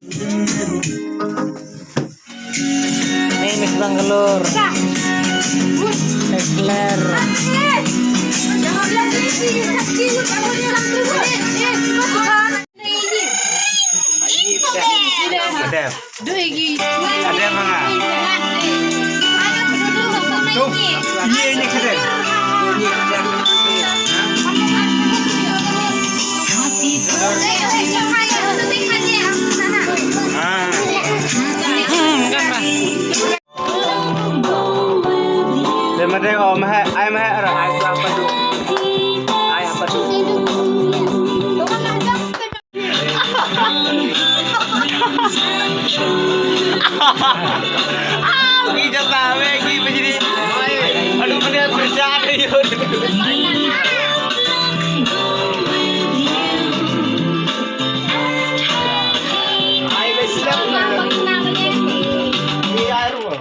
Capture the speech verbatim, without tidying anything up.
Hey, Miss Bangalore. Ekler. Ada. Ada mana? Tu, ini, ini keren. Ah. Hmm, kan, Pak? Te mate ko mah, ai mah ra. Ai apa tu? Ai apa tu? Ki jata me ki bajri. Aduh, benda kerja ni. Ai, be silap. Ni air wo.